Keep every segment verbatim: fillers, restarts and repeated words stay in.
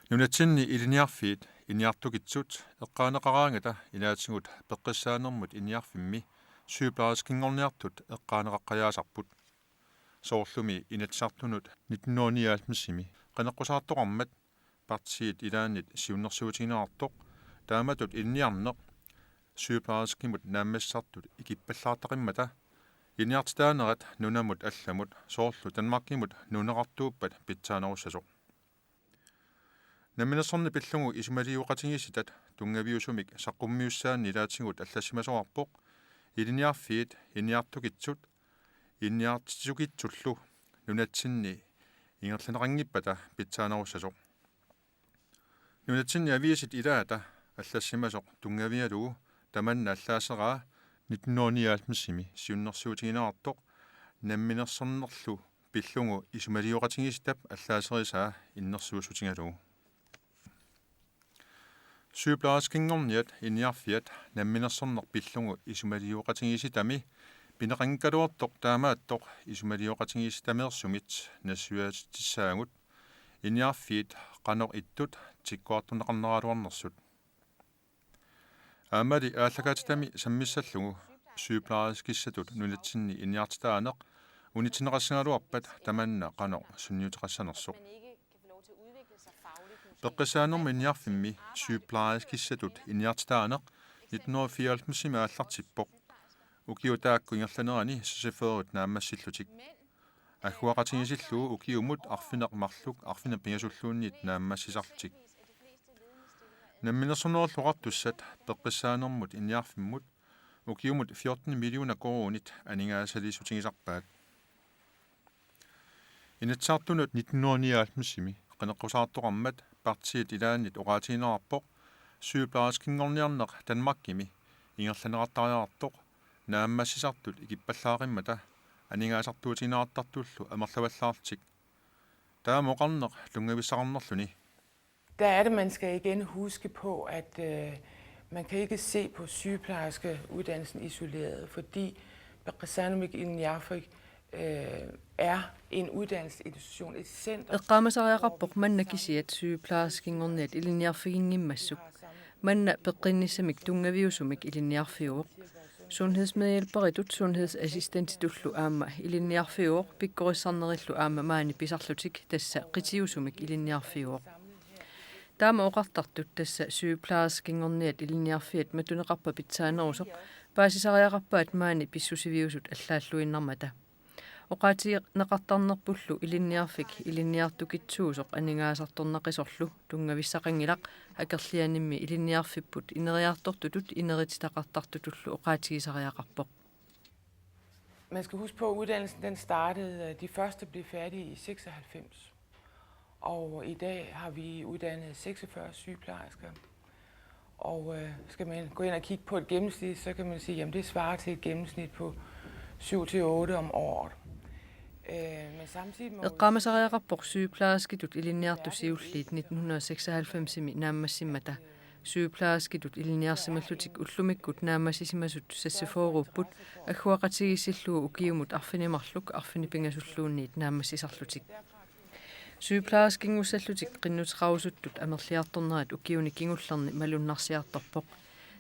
Nunatsinni ilinniarfiit ilinniartukitsut eqqaaneqaraangata ilaatigut Peqqissaanermut Ilinniarfimmi sygeplejerskinngorniartut eqqaaneqaqqajaasarput. Soorlumi Inatsisartunut nitten hundrede nioghalvfemsimi qineqqusaartoqarmat partiit ilaannit siunnersuutigineqartoq taamatut ilinniarneq sygeplejerskimut naammassisartut ikippallaartaqimmata ilinniartitaanerat nunamut allamut soorlu Danmarkimut nuunneqartuuppat pitsaanerussasoq. Namminersorneq pillugu isumalioqatigiissitat tunngaviusumik saqqummiussaanni ilaatigut allassimasoqarpoq ilinniarfiit ilinniartukitsut ilinniartitsitikitsullu nunatsinni ingerlanneqanngippata pitsaanerussasoq. Nunatsinni aviisit ilaata allassimasoq tunngavigalugu tamanna allaaseraa nitten hundrede nioghalvfemsimi siunnersuutigineqartoq namminersornerlu pillugu isumalioqatigiissitap allaaserisaa innersuussutigalugu. Sygeplejerskinngorniat ilinniarfiat namminersorneq pillugu isumalioqatigiissitami pineqanngikkaluartoq taamaattoq isumalioqatigiissitameersumit nassuiaatitsissaagut ilinniarfiit qanoq ittut tikkuartorneqarneraluarnersut. Aammali aallakaatitami sammissallugu sygeplejerskissatut nunatsinni ilinniartitaaneq unitsinneqassagaluarpat tamanna qanoq sunniuteqassanersoq. Peqqissaanermut Ilinniarfimmi sygeplejerskissatut ilinniartitaaneq nitten hundrede fireoghalvfemsimi aallartippoq. Ukiut taakku ingerlanerani seksogfyrre naammassillutik. Agguaqatigiissillugu ukiumut arfineq-marluk arfineq-pingasulluunniit naammassisarlutik. Namminersornerullu Oqartussat Peqqissaanermut Ilinniarfimmut ukiumut fjorten millioner koruunit aningaasaliissutigisarpaat. Inatsisartunut nitten hundrede nioghalvfemsimi qineqqusaartoqarmat partiit ilaannit oqaatigineqarpoq sygeplejerskinngorniarneq Danmarkimi ingerlanneqartariaqartoq naammassisartut ikippallaaqimmata aningaasartuutigineqartartullu amerlavallaarlutik. Taama oqarneq tunngavissaqarnerluni. Der er det, man skal igen huske på, at øh, man kan ikke se på sygeplejerskeuddannelsen isoleret, fordi Beqqissaanumik Ilinniarfik øh, er en uddannelsesinstitution, et center. Eqqaamasariaqarpoq manna kisiat sygeplejerskinngorniat ilinniarfiginngimmassuk. Manna peqqinnissamik tunngaviusumik ilinniarfiuvoq. Sundhedsmedhjælperitut sundhedsassistentitullu aamma ilinniarfiuvoq, pikkorissarnerillu aamma maani pisarlutik, tassa qitiusumik ilinniarfiuvoq. Taama oqartartut tassa sygeplejerskinngorniat ilinniarfiat matuneqarpat pitsaanerusoq paasisariaqarpaat maani pissusiviusut allaalluinnarmata. Oqaatigineqartarnerpullu ilinniarfik ilinniartukitsuusoq aningaasartornaqisorlu tunngavissaqanngilaq, akerlianimmi ilinniarfipput ineriartortutut inerititaqartartutullu oqaatigisariaqarpoq. Man skal huske på, at uddannelsen den startede, øh, de første blev færdige i seksoghalvfems. Og i dag har vi uddannet seksogfyrre sygeplejersker. Og øh, skal man gå ind og kigge på et gennemsnit, så kan man sige, at det svarer til et gennemsnit på syv til otte om året. Øh, men samtidig må vi Eqqaamasariaqarpoq sygeplejerskitut ilinniartut siulliit nitten hundrede seksoghalvfemsimi naammassimmata. Sygeplejerskitut ilinniarsimallutik ullumikkut naammassisimasut seksogfyrreupput, agguaqatigiissillugu ukiumut arfineq-marluk arfineq-pingasulluunniit naammassisarlutik. Sygeplejerskinngussallutik qinnuteqarusuttut amerliartornerat ukiuni kingullerni malunnarsiartorpoq.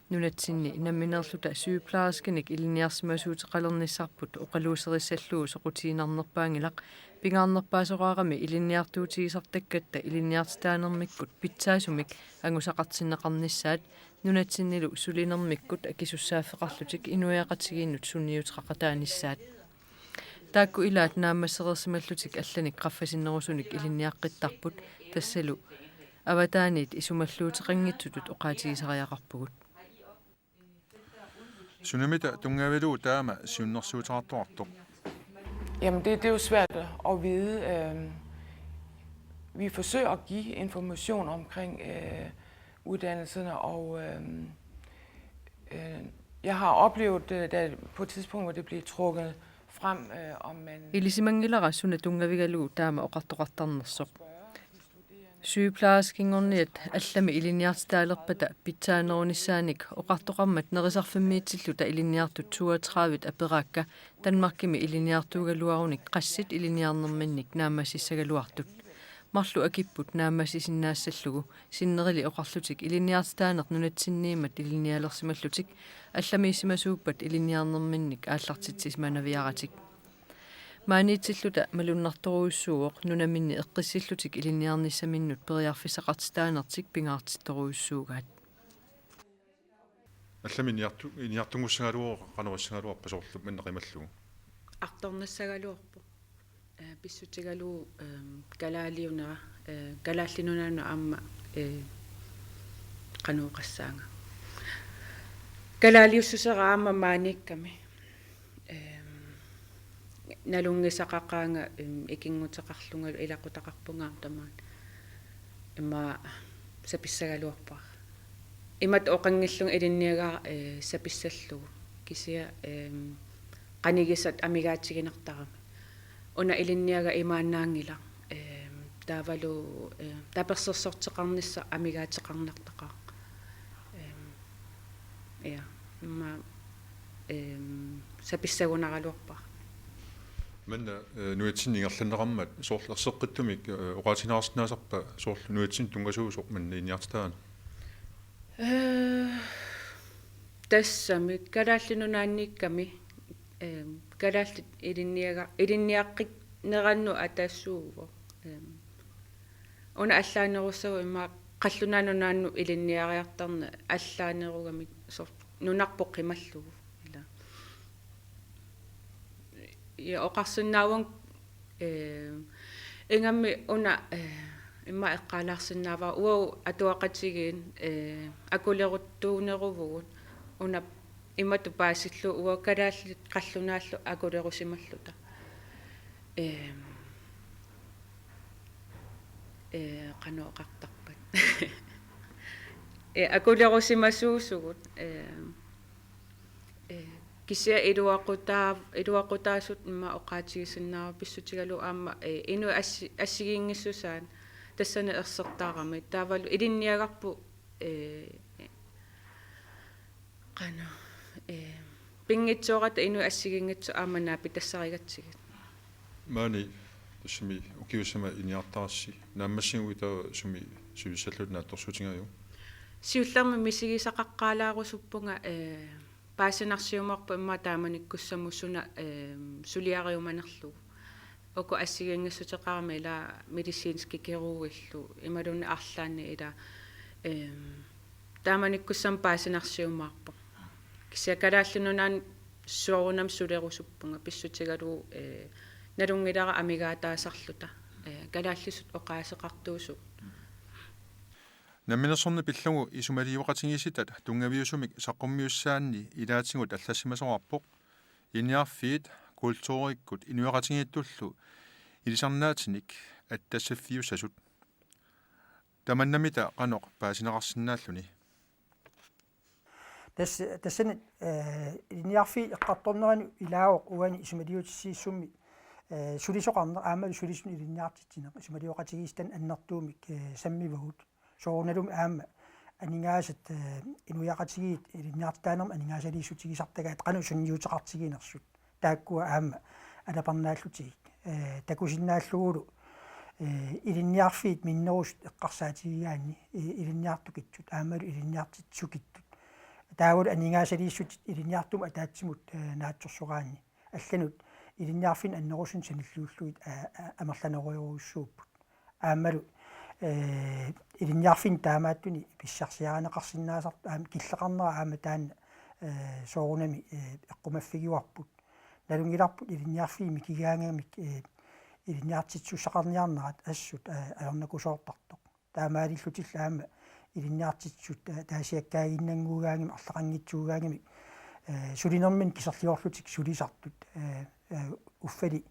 Nunatsinni nammineerluta sygeplejerskenik ilinniarsimasuuteqalernissarput oqaluuserissallugu soqutiginarnerpaanngilaq, pingaarnerpaasoraarami ilinniartuutigisartakkatta ilinniartitaanermikkut pitsaasumik angusaqartinneqarnissaat, nunatsinnilu sulinermikkut akisussaaffeqarlutik inuiaqatigiinnut sunniuteqaqataanissaat. Taakku ilaat naammassereersimallutik allanik qaffasinnerusunik ilinniaqqittarput, tassalu avataaniit isumalluuteqanngitsutut oqaatigisariaqarpugut. Sunamita tunngavigalugu taama siunnersuuteqartoqartoq? Jamen det, det er jo svært at vide. Øh, vi forsøger at give information omkring øh, uddannelserne, og øh, øh, jeg har oplevet, øh, da på et tidspunkt, hvor det blev trukket frem, øh, om man... Ilisimanngilara suna tunngavigalugu taama oqartoqartarnersoq. Sygeplejerskinngorniat allami ilinniartitaalerpata pitsaanerunissaanik oqartoqarmat nerisarfimmiitsilluta ilinniartut toogtredive aperaakka Danmarkimi ilinniartuugaluarunik qassit ilinniarnerminnik naammassissagaluartut. Marluk akipput naammassisinnaassallugu sinnerili oqarlutik ilinniartitaaneq nunatsinniimmat ilinnialersimallutik allamiissimasuuppat ilinniarnerminnik aallartitsisimanaviaratik. Maaniitsilluta malunnartorujussuuvoq nunaminni eqqissillutik ilinniarnissaminnut periarfissaqartitaanertik pingaartittorujussuugaat. Allami ilinniartu-, ilinniartunngussagaluarpat qanoq issagaluarpa soorlu manna qimallugu? Artornassagaluarpoq. Eh, pissutigalugu, ehm, kalaaliunera, eh, Kalaallit Nunaannut aamma, eh, qanoq oqassaanga. Kalaaliussusera aamma maaniikkami. Ehm, nalunngisaqaqaanga, ehm, ikinnguteqarlungalu ilaqutaqarpunga aamma tamaani. Immaqa sapissagaluarpara. Imatut oqanngilanga ilinniagara, eh, sapissallugu. Kisianni, ehm, qanigisat amigaatiginartarami. Una ilinniagaq imaannaanngilaq. Ehm, taavalu, ehm, tapersersorteqarnissaq amigaateqarnartaqaaq. Ehm, ja, immaqa, ehm, sapissagunaraluarpara. Manna, eh, nunatsinni ingerlanneqarmat soorlu erseqqissumik, eh, oqaatigineqarsinnaasarpa soorlu nunatsinni tunngasuusoq manna ilinniartitaaneq? Eh, tassami Kalaallit Nunaanniikkami, ehm, kalaallit ilinniaga-, ilinniaqqinnerannut atasuuvoq. Ehm, una allaanerussaaq immaqa qallunaat nunaannut ilinniariartarneq allaanerugamik soorlu nunarput qimallugu. Ila. Ja oqarsinnaavunga, eh, ingammik una, eh, immaqa eqqaalaarsinnaavara uagut atuaqatigiit, eh, akuleruttuuneruvugut una imatut paasillugu uagut kalaallit qallunaallu akulerusimalluta. Ehm, eh, qanoq oqartarpat. Eh, akulerusimasuusugut, ehm, eh, kisianni iluaqutaa-, iluaqutaasut immaqa oqaatigisinnaavara pissutigalugu aamma, eh, inuit assi-, assigiinngissusaat tassani ersertarami. Taavalu ilinniagarput, eh, qanoq, eh, pinngitsoorata inuit assigiinngitsut aamma naapitassarigatsigit. Maani tassami ukiussama ilinniartarassi naammassiguit taava sumi sulissallutit naatsorsuutigalugu? Siullermik misigisaqaqqaalaarusuppunga, eh, paasinarsiumaarpunga immaqa taamanikkussamut suna, eh, suliariumanerlugu. Uku assigiinngissuteqarami ila medicinski kirurgillu, imaluunniit arlaanni ila, ehm, taamanikkussamut paasinarsiumaarpunga. Kisianni Kalaallit Nunaanni soorunami sulerusuppunga pissutigalugu, eh, nalunngilara amigaataasarluta, eh, kalaallisut oqaaseqartuusugut. Namminersorneq pillugu isumaliueqatigiissitat tunngaviusumik saqqummiussaanni ilaatigut allassimasoraarpoq, ilinniarfiit kulturikkut inuiaqatigiittullu ilisarnaatinik attassaffiussasut. Tamannamita qanoq paasineqarsinnaalluni? Tassa, tassani, eh, ilinniarfiit eqqartornerani ilaavoq uani isumaliutissiissummi, eh, sulisoqarneq aammalu sulisunut ilinniartitsineq isumaliueqatigiissitanik annertuumik, eh, sammivagut. Soorunalumi aamma aningaasat, eh, inuiaqatigiit ilinniartitaanermut aningaasaliissutigisartagaat qanoq sunniuteqartiginersut. Taakkua aamma alapernaallutigik. Eh, takusinnaallugulu, eh, ilinniarfiit minnerusut eqqarsaatigigaanni, eh, ilinniartukitsut, aammalu ilinniartitsisukittut. Taavalu aningaasaliissutit ilinniartumut ataatsimut, eh, naatsorsoraanni. Allanut ilinniarfinni annerusumik sanilliullugit, eh, eh, amerlanerujorujussuupput. Aammalu, eh, ilinniarfinni taamaattuni pissarsiarineqarsinnaasartut aamma killeqarnera aamma taanna, eh, soorunami, eh, eqqumaffigivarput. Nalunngilarput ilinniarfiit mikigaangamik, eh, ilinniartitsisussaqarniarnerat assut, eh, ajornakusoortartoq. Taamaalillutillu aamma ilinniartitsisut ta-, taasiakkaaginnannguugaangamik arlaqanngitsuugaangamik, eh, sulinerminni kiserliorlutik sulisartut, eh, eh, uffali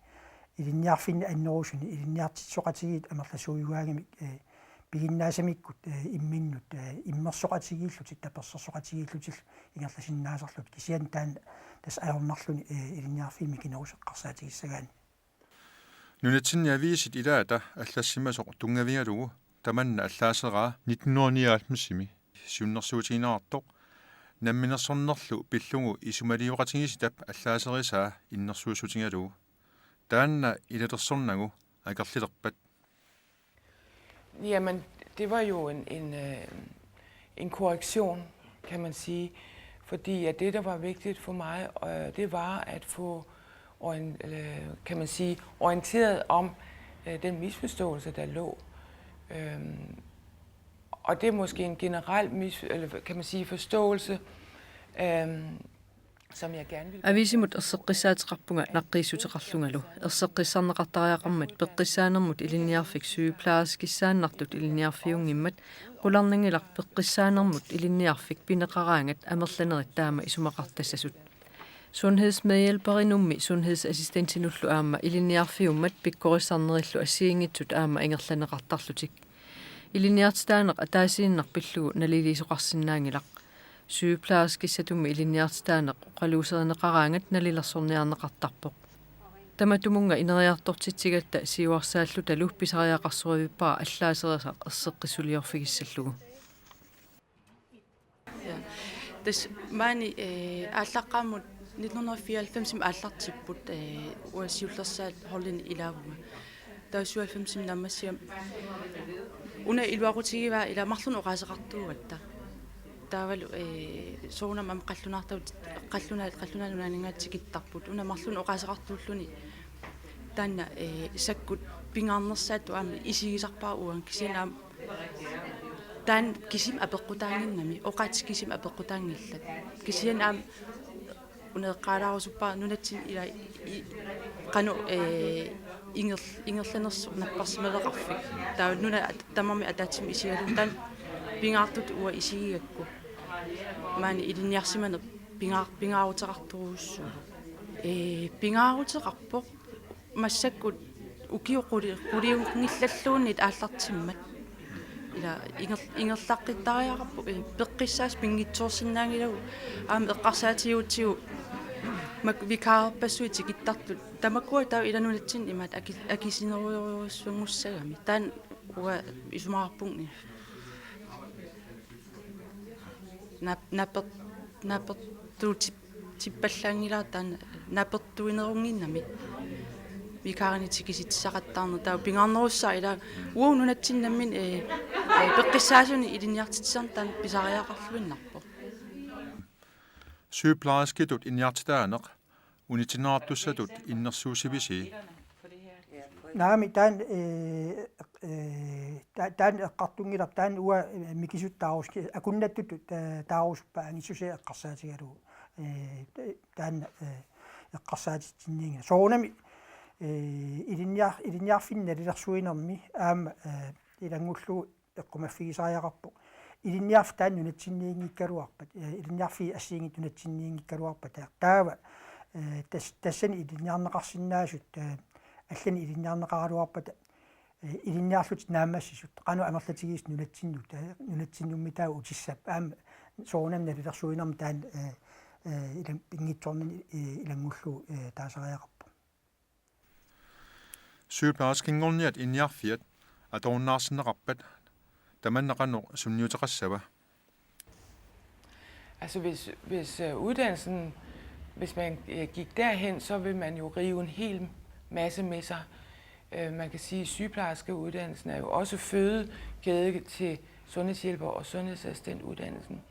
ilinniarfinni annerusuni ilinniartitsisoqatigiit amerlasuujugaangamik, eh, piginnaasamikkut, eh, imminnut, eh, immersoqatigiillutik, tapersersoqatigiillutillu ingerlasinnaasarlutik. Kisianni taanna tassa ajornarluni, eh, ilinniarfiit mikinerusut eqqarsaatigissagaanni. Nunatsinni aviisit ilaata allassimasoq tunngavigalugu tamanna allaaseraa nitten hundrede nioghalvfemsimi siunnersuutigineqartoq, namminersornerlu pillugu isumaliueqatigiissitap allaaserisaa innersuussutigalugu. Taanna ilalersornagu akerlilerpat. Jamen, det var jo en, en, øh, en korrektion, kan man sige. Fordi at det, der var vigtigt for mig, øh, det var at få orien-, øh, kan man sige, orienteret om øh, den misforståelse, der lå. Øhm, og det er måske en generel mis-, eller, kan man sige, forståelse, øhm, som jeg gerne vil... Aviisimut erseqqissaateqarpunga naqqiissuteqarlungalu. Erseqqissarneqartariaqarmat peqqissaanermut ilinniarfik sygeplejerskissaannartut ilinniarfiunngimmat, qularnanngilaq peqqissaanermut ilinniarfik pineqaraangat amerlanerit taama isumaqartassasut. Sundhedsmedhjælperinummi sundhedsassistentinullu aamma ilinniarfiummat pikkorissarnerillu assigiinngitsut aamma ingerlanneqartarlutik. Ilinniartitaaneq ataasiinnaq pillugu naliliisoqarsinnaanngilaq. Sygeplejerskissatummi ilinniartitaaneq oqaluuserineqaraangat nalilersorniarneqartarpoq. Tamatumunnga ineriartortitsigatta siuarsaallutalu pisariaqarsorivippara allaaserisaq erseqqissuliorfigissallugu. Ja. Tassa maani, øh, aallaqqaammut nitten hundrede og fireoghalvfems aallartipput, øh, uanga siullersaat holdini ilaavunga. Taava syvoghalvfems naammassiga. Una iluaqutigivaa ila marlunnik oqaaseqartuugatta. Taavalu, øh, soorunami aamma qallunaartavut, qallunaa-, qallunaat nunaanninngaanniit tikittarput. Una marlunnik oqaaseqartuulluni taanna, øh, sakkut pingaarnersaattut aamma isigisarpara uanga kisianni aamma taanna kisimi apeqqutaannginnami, oqaatsit kisimi apeqqutaanngillat. Kisianni aamma una eqqaalaarusuppara nunatsinni ila i-, qanoq, øh, inger-, ingerlanersoq napparsimaveqarfik. Taava nunat at-, tamarmik ataatsimut isigalugu taanna pingaartutut uanga isigigakku. Maani ilinniarsimaneq pingaar-, pingaaruteqartorujussuuvoq. Øh, pingaaruteqarpoq. Massakkut ukiut quli-, quliunngillalluunniit aallartimmat. Ila inger-, ingerlaqqittariaqarpoq, øh, peqqissaasut pinngitsoorsinnaanngilagut aamma eqqarsaatigigutsigu mak-, vikarerpassuit tikittartut. Tamakkua taava ila nunatsinni imaat aki-, akisunerujussuanngussagami. Taanna uanga isumaqarpunga. Nap-, naper-, napertuutip-, tippallaanngilara taanna napertuinerunnginnami. Vikarinik tikisitsisaqattaarneq taava pingaarnerussaaq ila uagut nunatsinni nammineq, øh, øh, peqqissaasunik ilinniartitsisarneq taanna pisariaqarluinnarpoq. Sygeplejerskitut ilinniartitaaneq unitsinneqartussatut innersuussivisi? Naamik, taanna, øh, øh, ta-, taanna eqqartunngilaq, taanna uanga, øh, mikisuttaarus-, akunnattutut ta-, taarusuppat angisusia eqqarsaatigalugu. Øh, ta-, taanna, øh, eqqarsaatitsinniinngilara. Soorunami, øh, ilinniar-, ilinniarfinni nalilersuinermi aamma, øh, ilanngullugu eqqumaffigisariaqarpoq. Ilinniarfik taanna nunatsinniinngikkaluarpat, øh, ilinniarfiit assigiinngitsut nunatsinniinngikkaluarpata. Taava, øh, tas-, tassani ilinniarneqarsinnaasut, øh, allanik ilinniarneqaraluarpata, øh, ilinniarlutik naammassisut, qanoq amerlatigisut nunatsinnut, øh, nunatsinnummi taava utissap, aamma soorunami nalilersuinermi taanna, øh, øh, ilan-, pinngitsoornani, øh, ilanngullugu, øh, taasariaqarpoq. Sygeplejerskinngorniat ilinniarfiat atorunnaarsinneqarpat tamanna qanoq sunniuteqassava? Altså hvis, hvis øh, uddannelsen, hvis man øh, gik derhen, så vil man jo rive en hel masse med sig. Øh, man kan sige, at sygeplejerskeuddannelsen er jo også fødekæde til sundhedshjælper- og sundhedsassistentuddannelsen.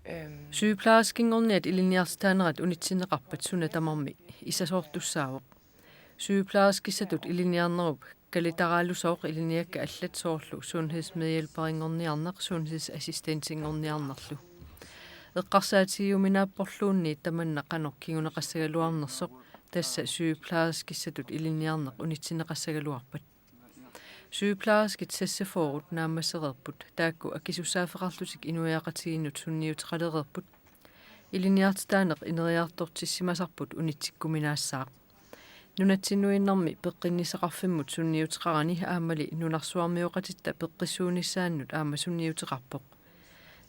Øhm, Sygeplejerskinngorniat ilinniartitaanerat unitsinneqarpat suna tamarmi isasoortussaavoq. Sygeplejerskissatut ilinniarnerup kalittaraalusooq ilinniakkat allat, soorlu sundhedsmedhjælperinngorniarneq sundhedsassistentinngorniarnerlu. Eqqarsaatigiuminaapporluunniit tamanna qanoq kinguneqassagaluarnersoq, tassa sygeplejerskissatut ilinniarneq unitsinneqassagaluarpat. Sygeplejerskit seksogfyrre naammassereerput, taakku akisussaaffeqarlutik inuiaqatigiinnut sunniuteqalereerput. Ilinniartitaaneq ineriartortissimasarput unitsikkuminaassaaq. Nunatsinnuinnarmi peqqinnissaqarfimmut sunniuteqarani aammali nunarsuarmioqatitta peqqissuunissaannut aamma sunniuteqarpoq.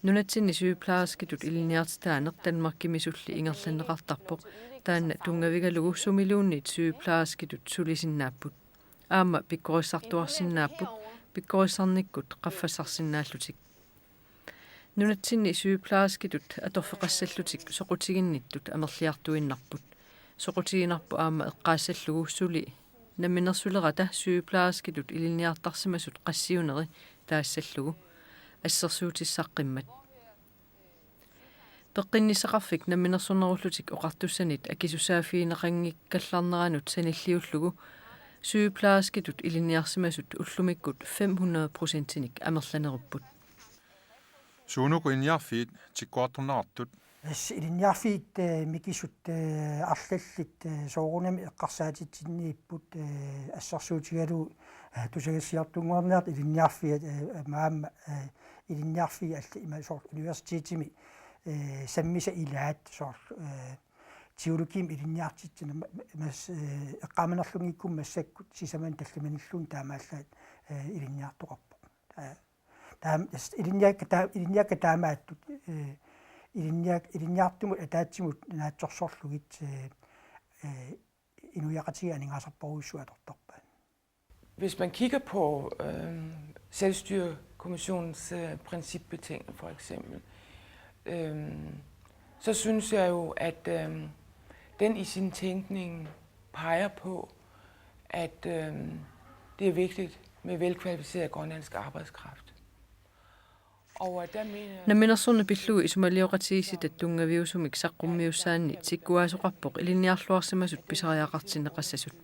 Nunatsinni sygeplejerskitut ilinniartitaaneq Danmarkimisulli ingerlanneqartarpoq, taanna tunngavigalugu sumiluunniit sygeplejerskitut sulisinnaapput. Aamma pikkorissartuarsinnaapput, pikkorissarnikkut qaffassarsinnaallutik. Nunatsinni sygeplejerskitut atorfeqassallutik soqutiginnittut amerliartuinnarput. Soqutiginarpoq aamma eqqaassallugu suli Namminersulerata sygeplejerskitut ilinniartarsimasut qassiuneri taassallugu assersuutissaqqimmat. Peqqinnissaqarfik Namminersornerullutik Oqartussanit akisussaaffigineqanngikkallarneranut sanilliullugu sygeplejerskitut ilinniarsimasut ullumikkut fem hundrede procentinik amerlanerupput. Suunuku ilinniarfiit tikkuartorneqartut? Tassa ilinniarfiit, eh, mikisut, eh, arlallit, eh, soorunami eqqarsaatitsinniipput, eh, assersuutigalugu, eh, tusagassiortunngorniartut ilinniarfiat, eh, maama, eh, ilinniarfiit allat ima soorlu universitetimi, eh, sammisat ilaat soorlu, eh, teologiimi ilinniartitsineq ma-, ma-, mas-, eh, eqqaamanerlunngikkummi massakkut sisamanik tallimanilluunniit taamaallaat, eh, ilinniartoqarpoq. Eh, Taam-, tassa ilinniakka taa-, ilinniakka taamaattut, eh, ilinniak-, ilinniartumut ataatsimut naatsorsorlugit, eh, eh, inuiaqatigiit aningaasarpassuit atortarpaat. Hvis man kigger på øh, Selvstyrekommissionens øh, principbetænkning for eksempel, øh, så synes jeg jo, at øh, den i sin tænkning peger på, at øh, det er vigtigt med velkvalificeret grønlandsk arbejdskraft. Og der mener jeg... Namminersorneq pillugu isumalioqatigiissitap tunngaviusumik saqqummiussaanni tikkuaasoqarpoq ilinniarluarsimasut pisariaqartinneqassasut.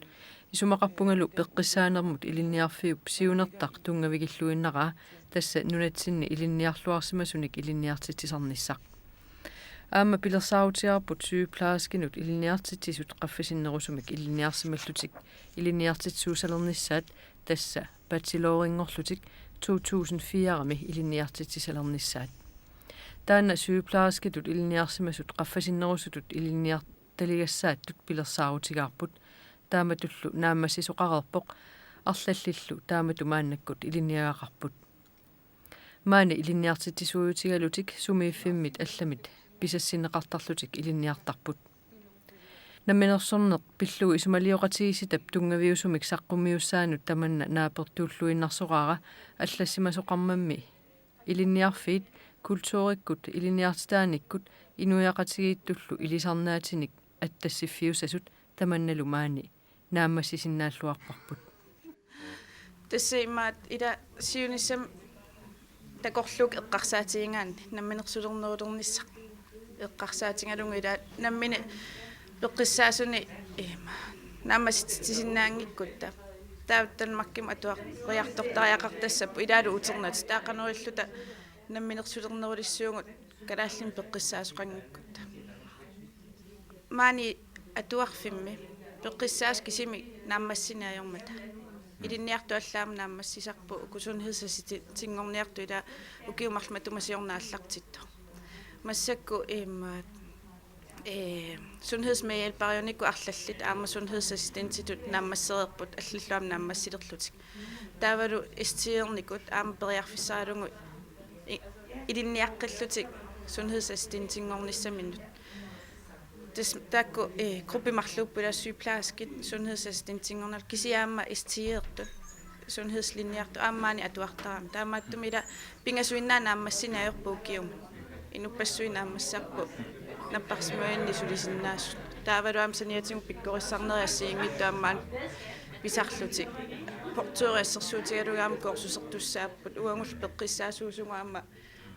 Isumaqarpungalu peqqissaanermut ilinniarfiup siunertaq tunngavigilluinnaraa, tassa nunatsinni ilinniarluarsimasunik ilinniartitsisarnissaq. Aamma pilersaarutigaarput sygeplejerskinut ilinniartitsisut qaffasinnerusumik ilinniarsimallutik ilinniartitsisuusalernissaat, tassa bachelorinngorlutik to tusind fire-mi ilinniartitsisalernissaat. Taanna sygeplejerskitut ilinniarsimasut qaffasinnerusutut ilinniartaligassaattut pilersaarutigaarput, taamatullu naammassisoqareerpoq, arlallillu taamatut maannakkut ilinniagaqarput. Maani ilinniartitsisuutigalutik sumiiffimmit allamit pisassinneqartarlutik ilinniartarput. Namminersorneq pillugu isumalioqatigiissitap tunngaviusumik saqqummiussaanut tamanna naapertuulluinnarsoraara allassimasoqarmammi ilinniarfiit kulturikkut, ilinniartitaanikkut inuiaqatigiittullu ilisarnaatinik attassiffiussasut tamannalu maani naammassisinnaalluarparput. Tassa imaat ila siunissami takorluukkut eqqarsaatigigaanni namminersulernerulernissaq eqqarsaatigalugu ila nammineq peqqissaasunik ima naammassititsisinnaanngikkutta. Taava Danmarkimut atuariartortariaqartassapput ilaalu uternatik taava qanoq ililluta namminersulernerulissuugut kalaallinik peqqissaasoqanngikkutta. Maani atuarfimmi peqqissaasut kisimik naammassineq ajormata. Ilinniartut allaat aamma naammassisarput uku sundhedsassistentinngorniartut ila ukiut marluk matuma siorna aallartittoq. Massakkut imaat, eh, sundhedsmedhjælperiunikut arlallit aamma sundhedsassistentitut naammassereerput allallu aamma naammassilerlutik. Taavalu S T-ernikut aamma periarfissaralugu i-, ilinniaqqillutik sundhedsassistentinngornissaminnut. Tassa taakku, eh, gruppi marluupput ila sygeplejerskit sundhedsassistentinngornerlu kisianni aamma S T-ertut sundhedslinjertut aamma maani atuartaramik. Taamaattumik ila pingasuinnaat naammassineq ajorput ukiumut. Inuppassuit naammassisarput napparsimajuinnik sulisinnaasut. Taavalu aamma saniatigut pikkorissarnerit assigiinngitsut aamma maani pisarlutik. Portørit assersuutigalugu aamma kursusertussaapput, uagullu peqqissaasuusugut aamma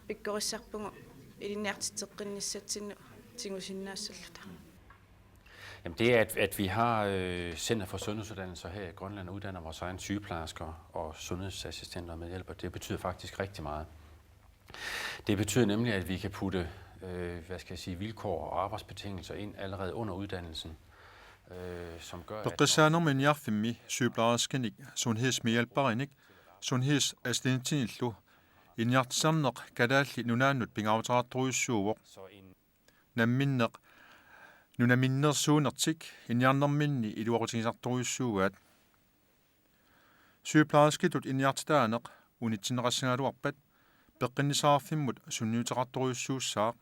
pikkorissarpugut ilinniartitseqqinnissatsinnut tigusinnaassalluta. Jamen det er, at, at vi har øh, Center for Sundhedsuddannelser her i Grønland, uddanner vores egen sygeplejersker og sundhedsassistenter og medhjælpere. Det betyder faktisk rigtig meget. Det betyder nemlig, at vi kan putte øh, hvad skal jeg sige, vilkår og arbejdsbetingelser ind allerede under uddannelsen, øh, som gør, at... Peqqissaanermut ilinniarfimmi sygeplejerskenik, sundhedsmedhjælperinik, sundhedsassistentinillu ilinniartitsisarneq Kalaallit Nunaannut pingaaruteqartorujussuuvoq. Namminneq nunamminnersuunertik ilinniarnerminni iluaqutigisartorujussuugaat. Sygeplejerskitut ilinniartitaaneq unitsinneqassagaluarpat peqqinnissaqarfimmut sunniuteqartorujussuussaaq.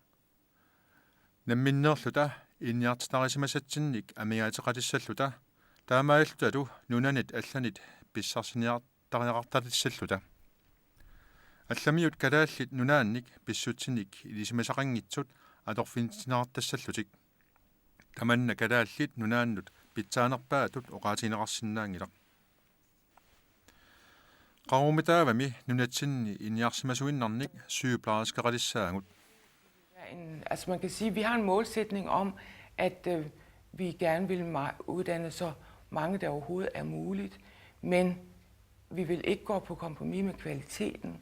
Namminneerluta ilinniartitarisimasatsinnik amigaateqatissalluta, taamaalillutalu nunanit allanit pissarsiniartariaqartalissalluta. Allamiut Kalaallit Nunaannik pissutsinik ilisimasaqanngitsut atorfinitsineqartassallutik. Tamanna Kalaallit Nunaannut pitsaanerpaatut oqaatigineqarsinnaanngilaq. Qaqugumitaavami nunatsinni ilinniarsimasuinnarnik sygeplejerskeqalissaagut. En, altså man kan sige, at vi har en målsætning om, at øh, vi gerne vil ma- uddanne så mange, der overhovedet er muligt, men vi vil ikke gå på kompromis med kvaliteten.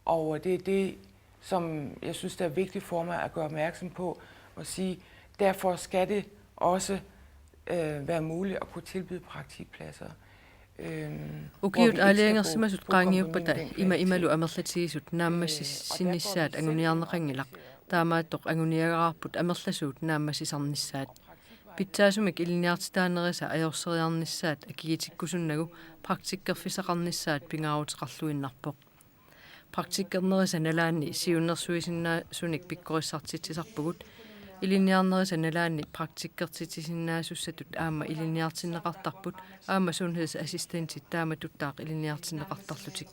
Og det er det, som jeg synes, der er vigtigt for mig at gøre opmærksom på og sige, derfor skal det også øh, være muligt at kunne tilbyde praktikpladser. Øhm, hvor vi Ukiut ikke skal gå aalajangersimasut på kompromis med qaangiuppata den ima imalu kvalitet. amerlatigisut naammassinissaat anguniarneqanngilaq. Taamaattoq anguniagaraarput amerlasuut naammassisarnissaat. Pitsaasumik ilinniartitaanerisa ajorseriarnissaat akigitikkusunnagu praktikkerfissaqarnissaat pingaaruteqarluinnarpoq. Praktikkernerisa nalaanni siunnersuisinnaasunik pikkorissartitsisarpugut. Ilinniarnerisa nalaanni praktikkertitsisinnaasussatut aamma ilinniartinneqartarput aamma sundhedsassistentit taamatuttaaq ilinniartinneqartarlutik.